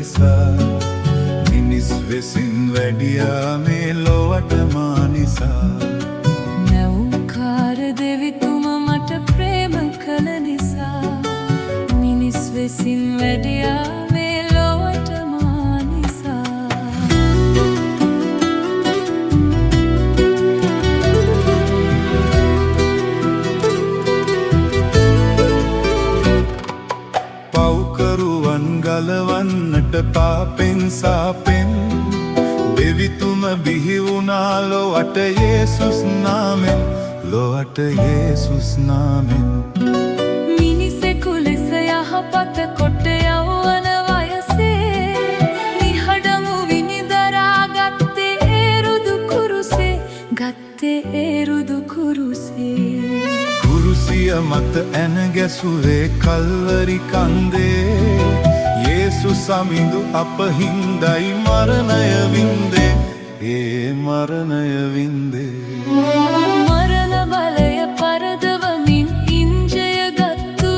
නිසා, මිනිස් වෙසින් වැඩියා මේ ලොවට මා නිසා. මැවුම්කාර දෙවිතුම මට ප්‍රේම කළ නිසා, මිනිස් වෙසින් වැඩියා මේ ලොවට මා නිසා. පව්කරුවන් ගලවන්නට පාපෙන් සාපෙන්, දෙවිතුම බිහි වුණා ලොවට යේසුස් නාමෙන්, ලොවට යේසුස් නාමෙන්. මිනිසෙකු ලෙස යහපත කොට යෞවන වයසේ, නිහඬ විනි දරා ගත්තේ ඒ රුදු කුරුසේ, ගත්තේ ඒ රුදු කුරුසේ. කුරුසිය මත ඇන ගැසුවේ කල්වරි කන්දේ, යේසු සමිඳු අප හින්දයි මරණය වින්දේ, ඒ මරණය වින්දේ. මරණ බලය පරදවමින් ඉන් ජය ගත්තු,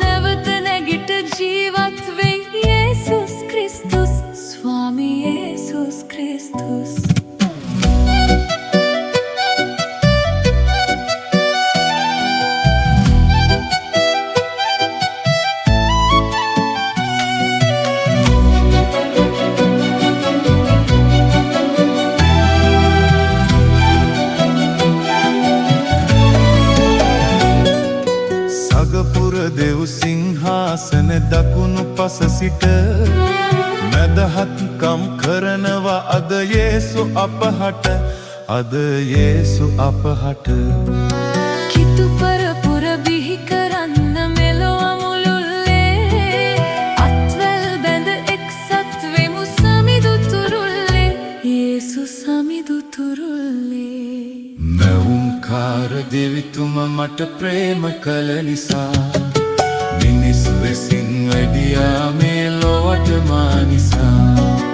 නැවත නැගිට ජීවත් වෙයි යේසුස් ක්‍රිස්තුස්, ස්වාමී යේසුස් ක්‍රිස්තුස්. සගපුර දෙව් සිංහාසන දකුණු පස සිට, මැදහත්කම් කරනවා අද යේසු අපහට, අද යේසු අපහට. කිතු පරපුර බිහි කරන්න මෙලොව මුළුල්ලේ, අත්වැල් බැඳ එක්සත් වෙමු සමිඳු තුරුල්ලේ, යේසු සමිඳු තුරුල්ලේ. මැවුම්කාර දෙවිතුම මට ප්‍රේම කළ නිසා, මිනිස් වෙසින් වැඩියා මේ ලොවට මා නිසා.